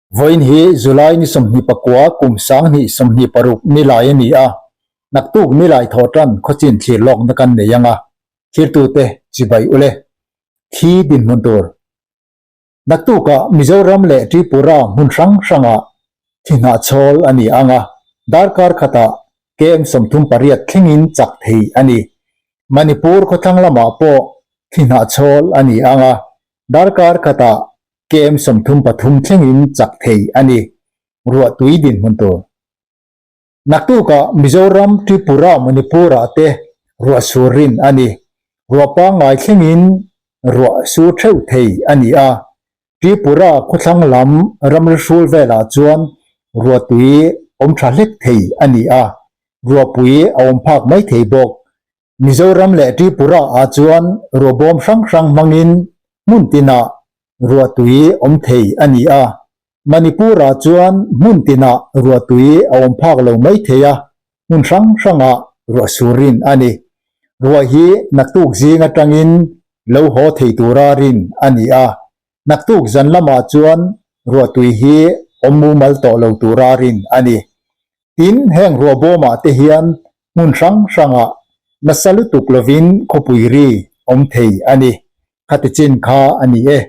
Vawiin hi July ni 29 kum 2026 nilai a ni a, naktuk nilai thawhtan khawchin thlir lawkna kan nei ang a, thirtute chibai ule. Thli dinhmun tur. Naktukah Mizoram leh Tripura hmun hrang hrangah thi hnahchhawl a ni ang a, darkar khatah KM 38 thlengin chak thei a ni. Manipur khawthlang lamah pawh thi hnahchhawl a ni ang a, darkar khatah KM 33 thlengin chak thei a ni. Ruahtui dinhmun tur. Naktukah Mizoram, Tripura, Manipur-ah te ruah sur rin a ni. Ruah pangngai thlengin ruah sur theuh thei a ni a. Tripura khawthlang lam ramri hrul velah chuan ruahtui awm tha hlek thei a ni a, ruahpui a awm phak mai thei bawk. Mizoram leh Tripura ah chuan ruahbawm hrang hrang hmangin hmun tinah ruahtui awm thei a ni a. Manipur ah chuan hmun tinah ruahtui a awm phak lo mai thei a, hmun hrang hrangah ruah sur rin a ni. Ruah hi naktuk zing atangin lo haw thei tura rin a ni a, naktuk zan lamah chuan ruahtui hi awm mumal tawh lo tura rin a ni. Tin, heng ruahbawmah te hian hmun hrang hrangah nasa lutuk lovin khawpui ri awm thei a ni. Khati chin kha a ni e.